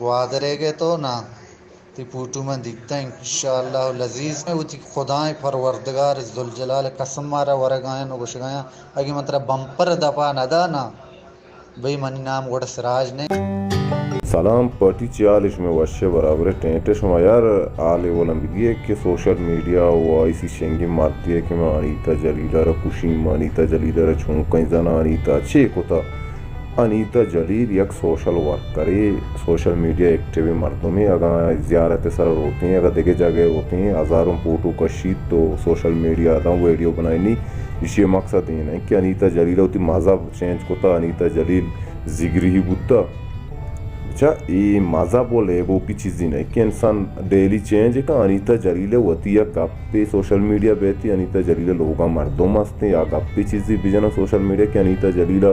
گوادر ءَ گئے تو نا، تئی پوٹو من دیتا، انشاءاللہ العزیز۔ من وتی خدائیں پروردگار ذوالجلال قسم مارا ورگایاں و گوشگایاں، اگے من ترا بمپر دپا نہ دانا، بھئی منی نام گوڑا سراج نہ۔ سلام پارٹی، چے حال اِش؟ من وش ءُ برابر ءُ ٹینٹ ءَ۔ شما یار حال احوال بگی کہ سوشل میڈیا و آئی سی شنگی مردی کہ من انیتا جلیل ءَ را کشی، من انیتا جلیل ءَ را چون کئیں زنا، انیتا چے کتا؟ انیتا جلیل یک سوشل ورکرے، سوشل میڈیا ایکٹیو مردمے۔ اگاں زیارت سر روتیں، اگاں دگہ جاگہ روتیں، ہزاروں فوٹو کشیت تو سوشل میڈیا داں ویڈیو بنائینی۔ ایشی مقصد اے نہ کہ انیتا جلیل وتی مذہب چینج کتا، انیتا جلیل زگری بوتا۔ چا اے مذہب و لیبو کی چیزی نہ کہ انسان ڈیلی چینج کا۔ انیتا جلیل وتی یک گپے سوشل میڈیا بیتی، انیتا جلیل لوگا مردم ہستیں یا گپے چیزی بجنا سوشل میڈیا کہ انیتا جلیل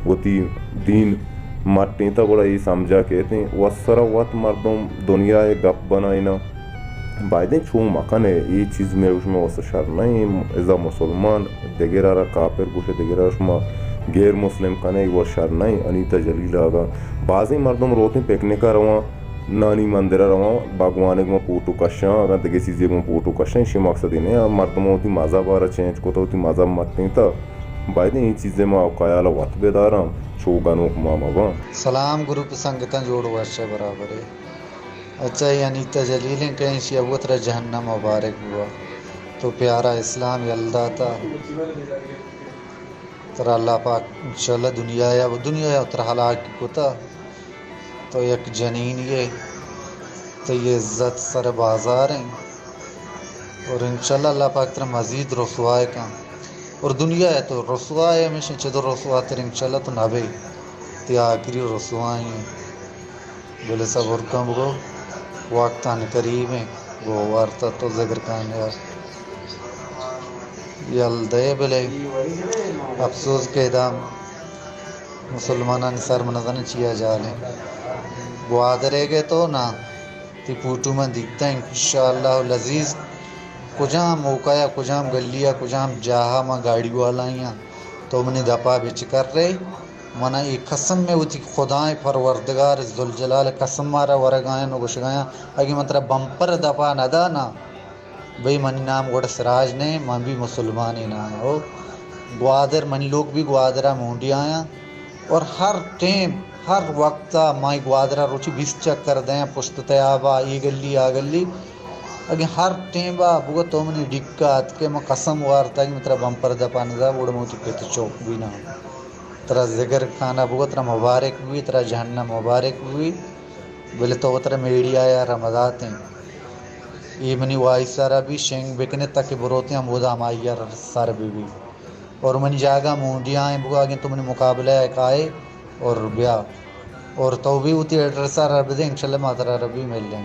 وتی دین مٹیں تا گڑا اے سمجھا کہتیں۔ و سرا وت مردم دنیا ءَ گپ بنائینا۔ بایدیں چو مکن ءَ، اے چیز مئے گوش مئے واسطہ شر نہ ایں۔ ازا مسلمان دگرا را کافر گوش، دگرا را شما غیر مسلم کن ءَ، اے واسطہ شر نہ ایں۔ انیتا جلیل آگا بازیں مردم روتیں پکنک ءَ رواں، نانی مندر ءَ رواں، بھگوان ءَ گوں فوٹو کشاں، اگاں دگہ چیزے گوں فوٹو کشاں، ایشی مقصد اے نہ ایں۔ مردم وتی مذہب ءَ را چینج کتا، وتی مذہب مٹیں تا۔ بایدیں اے چیزے ما خیال ءَ وت بداراں، چو گنوک ما مباں۔ سلام گروپ سنگتاں، جوڑ وش ءُ برابر ئے۔ اچھا، اے انیتا جلیل ایں کہ ایشی ابو ترا جہنم مبارک بوا۔ تو پیارا اسلام یل داتا۔ ترا اللہ پاک انشاءاللہ دنیا یا، دنیا یا ترا ہلاک کتا۔ تو یک جنین ئے، تئی عزت سر بازار ایں۔ اور انشاءاللہ اللہ پاک ترا مزید رسوا کن۔ اور دنیا ءَ تو رسوا ئے، ہمیشہ چدو رسوا تر انشاءاللہ تو نہ بے۔ تئی آخری رسوائی ایں۔ بلے صبر کن بگو، وقت ان قریب ایں، گو وارتا تو ذکر کن یار۔ یل دے بلے افسوس کہ ادا مسلمانانی سر من نزاناں چیا جال ایں۔ گوادر ءَ گئے تو نا، تئی پوٹو من دیتا، انشاءاللہ العزیز۔ کجام موقع یا کجام گلی یا کجام جاہا ما گاڑی والا آں، تو منی دپا بچکر رہے۔ منا اے قسم میں وتی خدائیں پروردگار ذوالجلال قسم مارا ورگایاں و گوشگایاں، اگے من ترا بمپر دپا نہ دانا، بھئی منی نام گوڑا سراج نہ ایں، من بھی مسلمانے نہ آں۔ او گوادر، منی لوگ بھی گوادرا مونڈی آیاں۔ اور ہر ٹیم، ہر وقتا ما گوادرا روچی بیست چکر دیاں، پشت تیابا، اے گلی، آ گلی۔ اگے ہر ٹیما بگو تو منی ڈیکا اتکے، من قسم وارتا کہ من ترا بمپر دپا نہ دا، گڑا من وتی پت چوک بھی نہ آں۔ ترا ذکر خانہ بگو، ترا مبارک بوی، ترا جہنم مبارک بوی۔ بلے تو وترا میڈیا یا رمداتیں۔ اے منی وائس سرا بھی شنگ بکنے تاکہ بروتیں ہمودا ہمائی سر بہ بی۔ اور منی جاگہ مونڈیاں ایں، بگو اگیں تو منی مقابلہ ءَ کائے اور بیا۔ اور تو بھی وتی ایڈریس ءَ را بدے، انشاءاللہ ما ترا را بھی مل لیں۔